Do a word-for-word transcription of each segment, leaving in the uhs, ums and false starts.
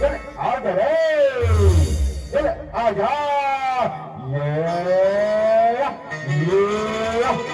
चल, आजा रे। चल, आजा। ये, ये, ये, ये, ये।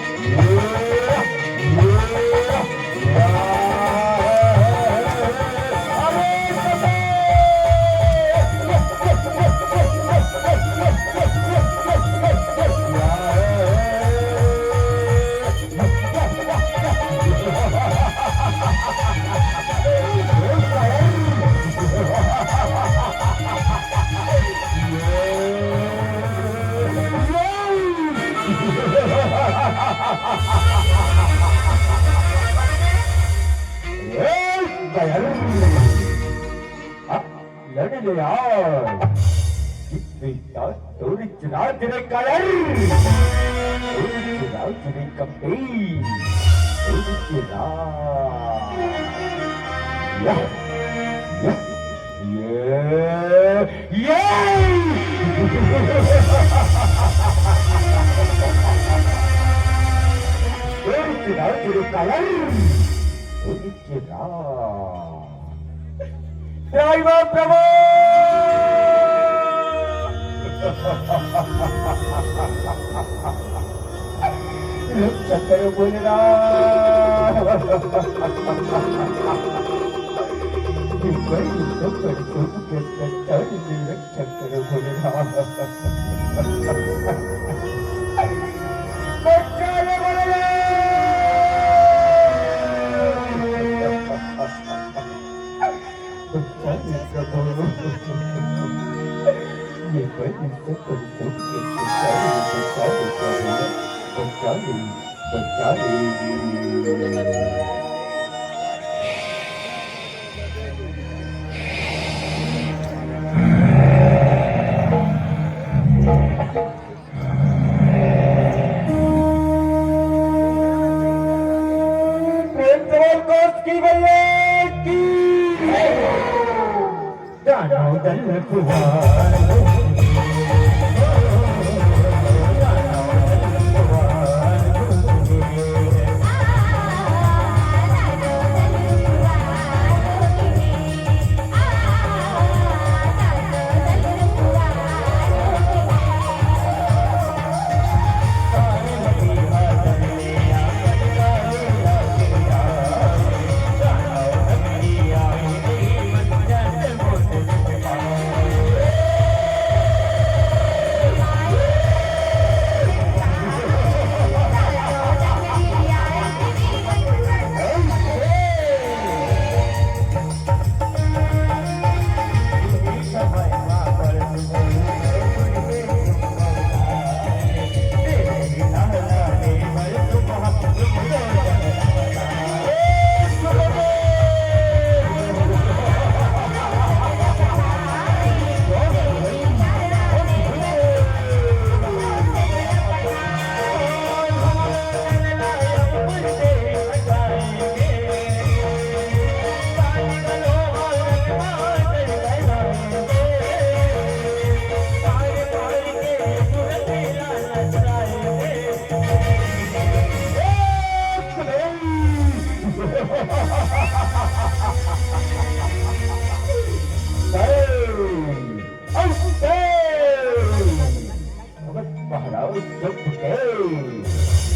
लड़ ले यार। तोरी चुनाव तेरे कायर। तोरी चुनाव तेरे कपे। तोरी चुनाव। या, या, ये, ये। तोरी चुनाव तेरे कायर। तोरी चुनाव। ड्राइवर प्रभु! रक्षा करो भोलेनाथ। ये बड़ी दुख बड़ी दुख के चक्कर में रक्षा करो भोलेनाथ। बचा ले भोलेनाथ। बचा ले प्रभु। ये बड़ी दुख बड़ी दुख के चक्कर में रक्षा करो भोलेनाथ। बचा ले, बचा ले। प्रेम से बोल कौस की मैया की। दामोदर कुंवर।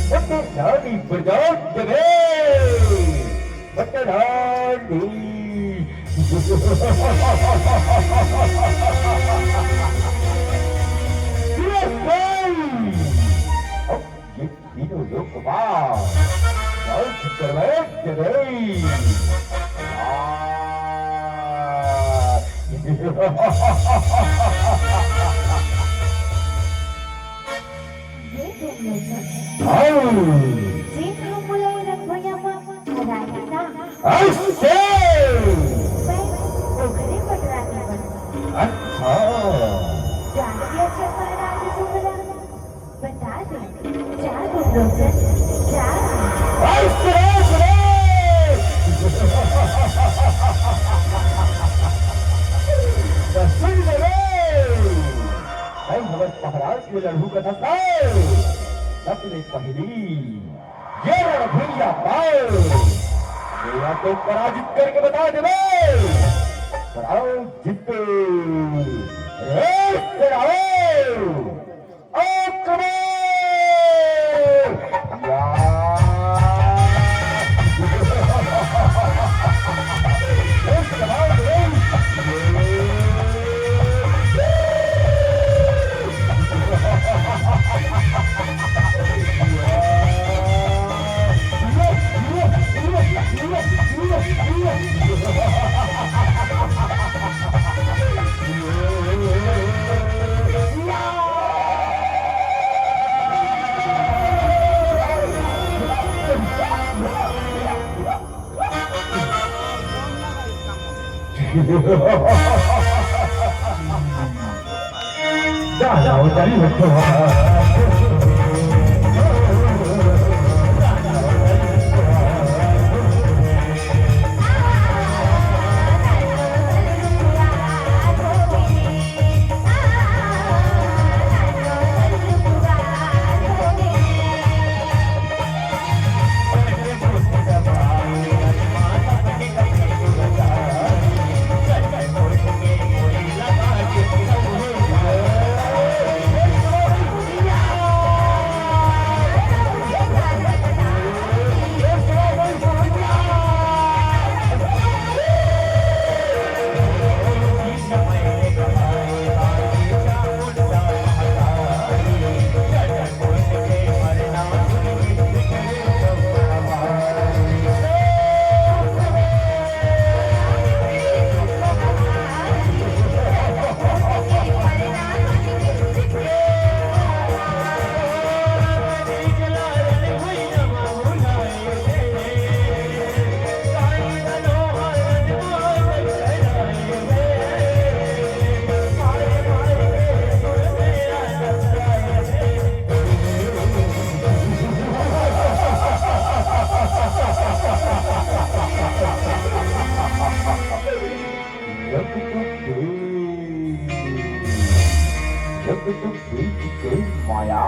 बटे रानी बजाओ जगे, बटे रानी। अब ये तीनों लोग बाहर, जाओ करवाए जगे। आ। ये तुम लोग सब। हाँ। जेन ह मोला ए रंग भुइयां म हराही ना। अइसे। मैं ओखरे पटरानी बनहूं। अच्छा। जान के अच्छा महाराज तुमला बता दे। जा तुम लोग सब, जा। अइसे, अइसे। तो सुन ले रे। भाई हमर महाराज के लड़हू कथा साय, सबले पहली ये रणभुइया पाए, मेरा तो पराजित करके बता देवे, पराजित। रे तेरा ओ, ओ कमाल। या। जग तो बीत गई माया।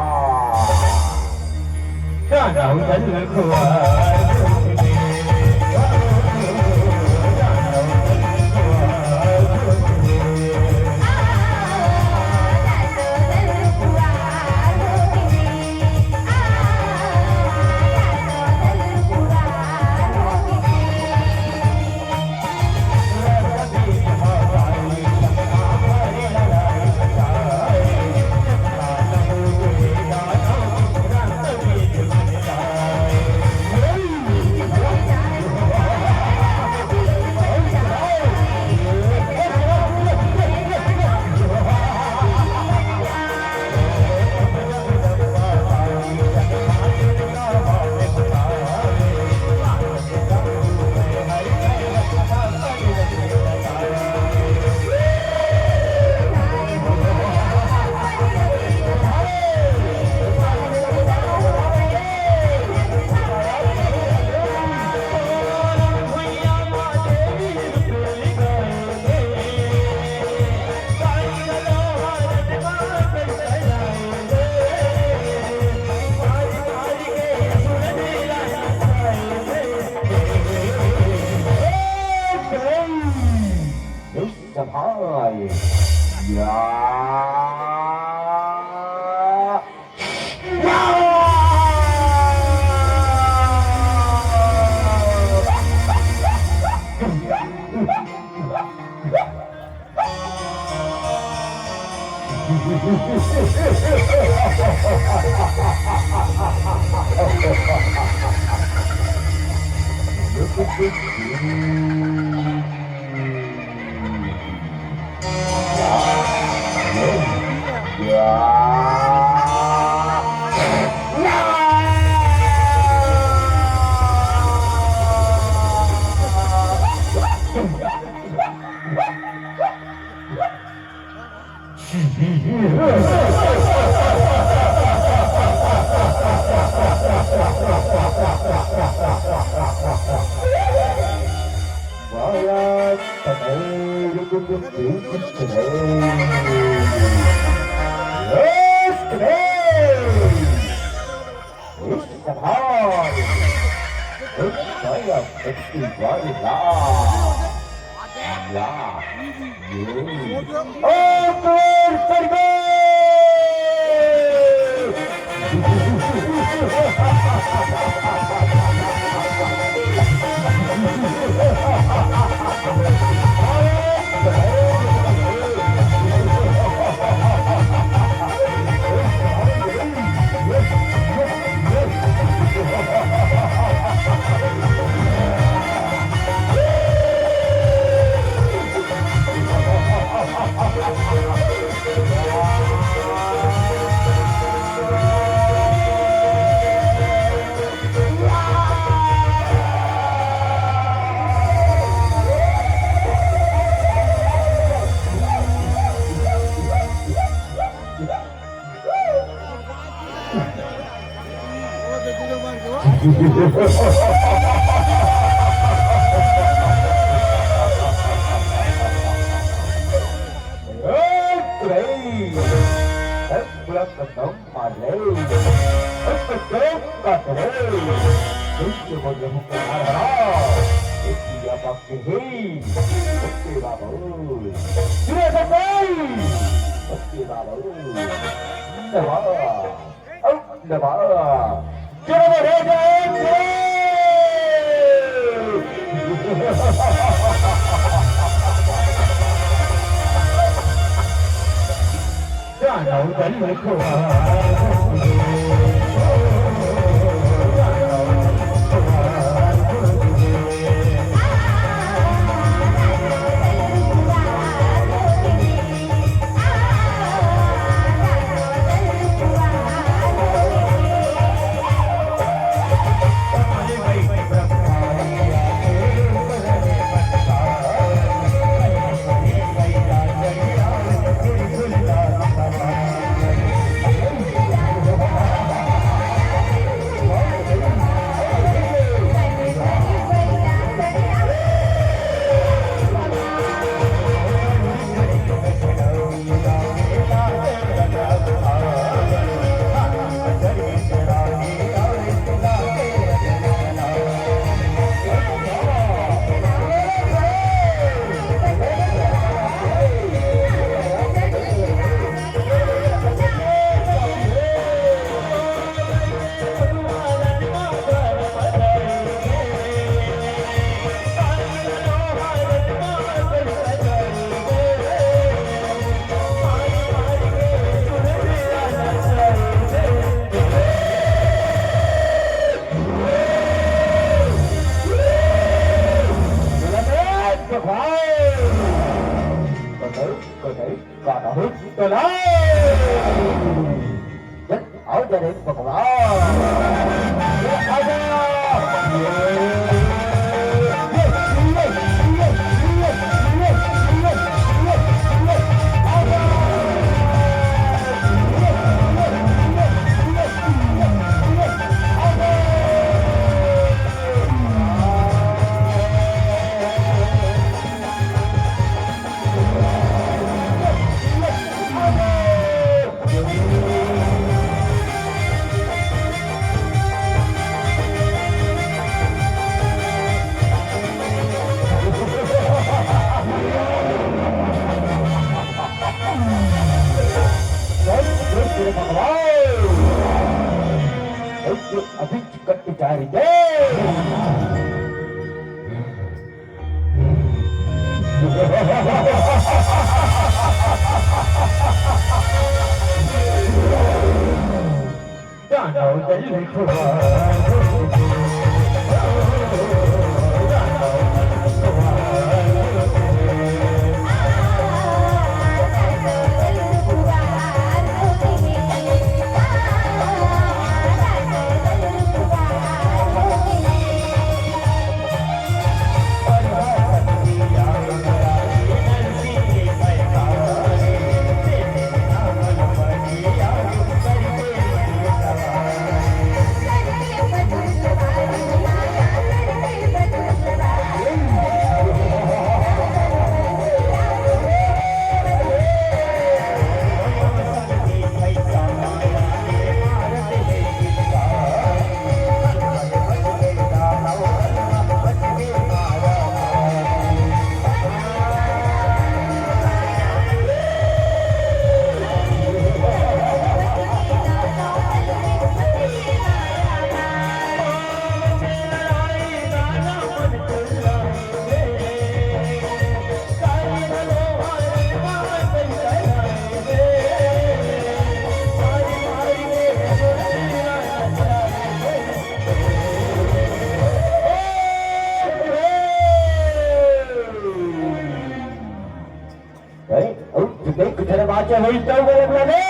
होई तौ गलत लगे।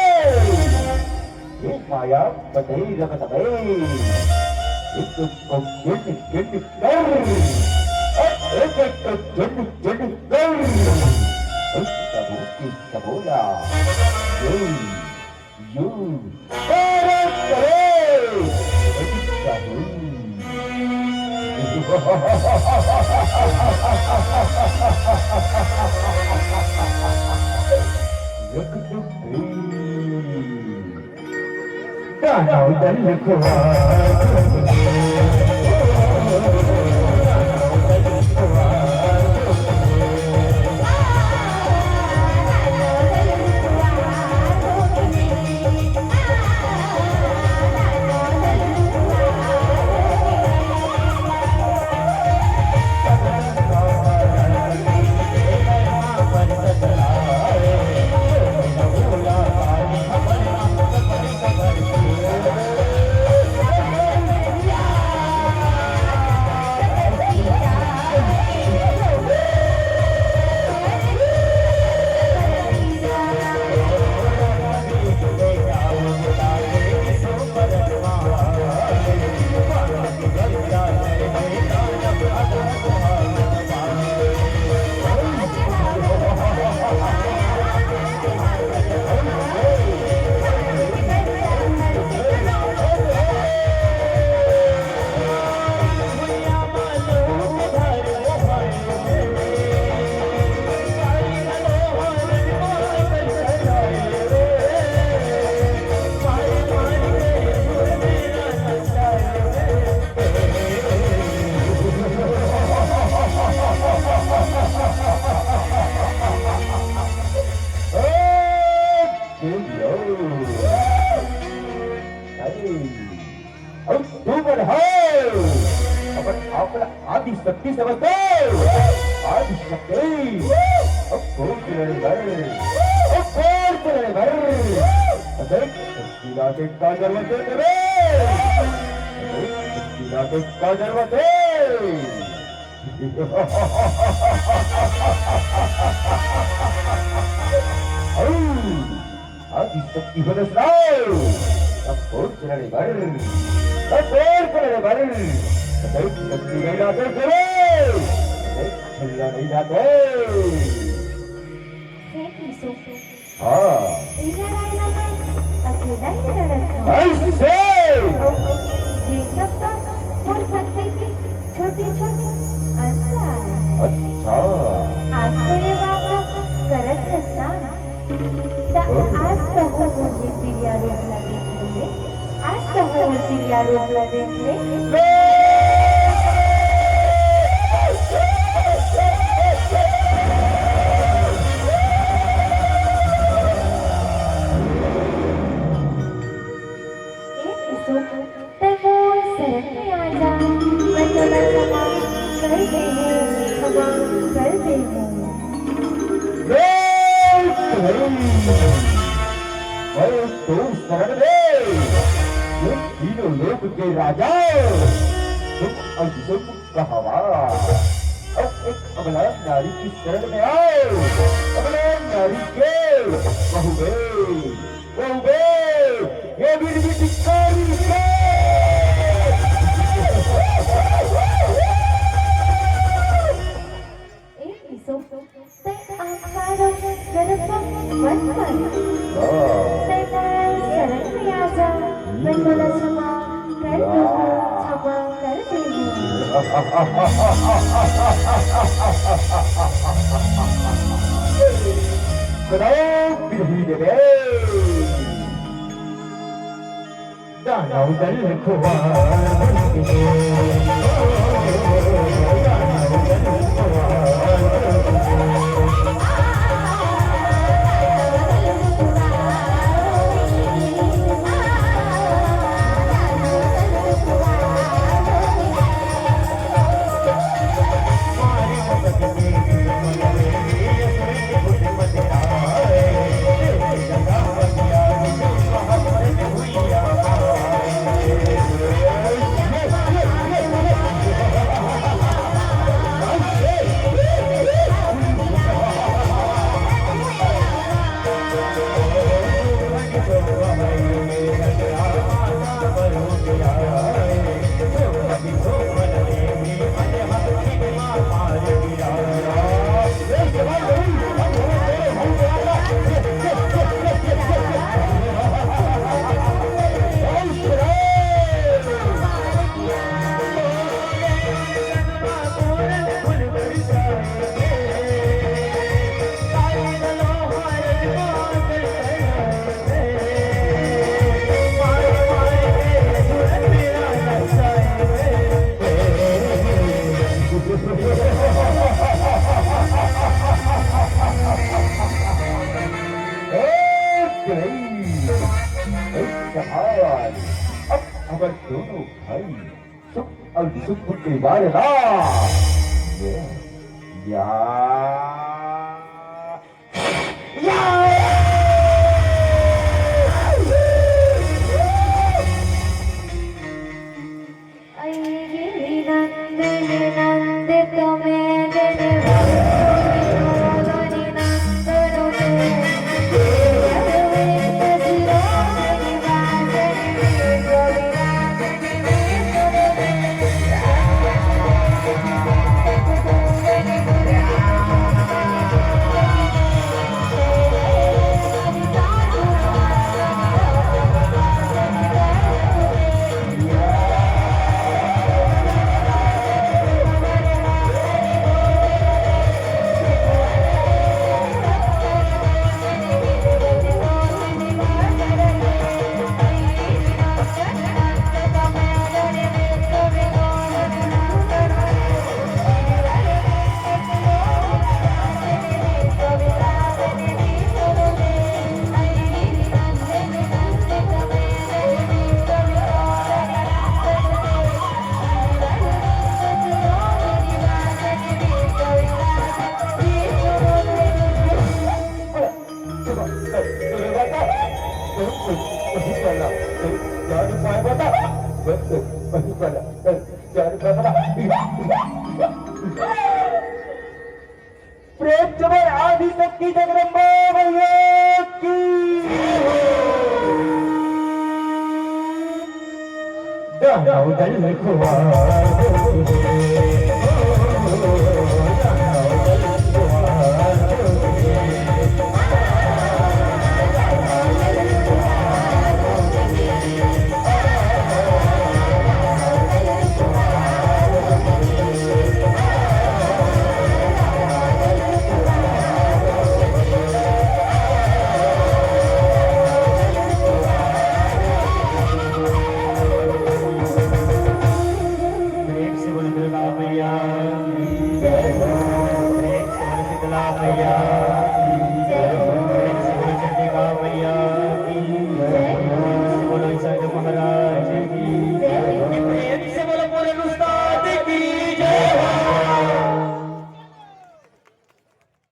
ए माया पतई रखत बे। एक तो गिन गिन कर। एक एक तो गिन गिन कर। ए सबू की सबोला। You you. अरे करे। ए सबू। अउ तुमन ह अपन आप ला आदि शक्ति समझथो। आदि शक्ति। अब कोन से लड़े बर? अब कोन से लड़े बर? देख, शक्ति ला के का जरूरत हे तेरे? देख, शक्ति ला के का जरूरत हे? आदि शक्ति हो दसराव। अब कोन से लड़े बर? अब कोन से लड़े बर? कतई शक्ति गैला तो करे। कतई छल्ला नहीं जाते। हे ईशु, हाँ। तेरा रायना मैं अकेला ही लड़त हूँ। ऐसे। ये सब तो मोर भक्ति की छोटी-छोटी अंश आय। अच्छा। आज तो ये बात करत हस ना। त आज कहूँ मोर ये तिरिया रूप ला देख ले। आज कहूँ मोर तिरिया रूप ला देख ले। ए ईशु, तैं मोर शरण में आ जा, मैं तोला क्षमा कर देहूँ, क्षमा कर देहूँ। ए भाई, मैं तो शरण में, ये तीनों लोक के राजा, शुभ अशुभ कहवा, अब एक अबला नारी की शरण में आए, अबला नारी के कहूँ बे। बे, ये बिरबिटकारी के। ए ईशु, तैं अहंकार अउ गर्व मत कर। हाँ। तैं मोर शरण में आ जा, मैं तोला क्षमा कर दूंगा, क्षमा कर दूंगा। कदाओ बिरही देवे। दानव दल खुवार बन के, दानव दल खुवार बन के। पर दोनों भाई सुख और सुख के बारे ना। ये, या, या। प्रेम से बोल आदि शक्ति जगदम्बा मैया की। दामोदर कुंवर।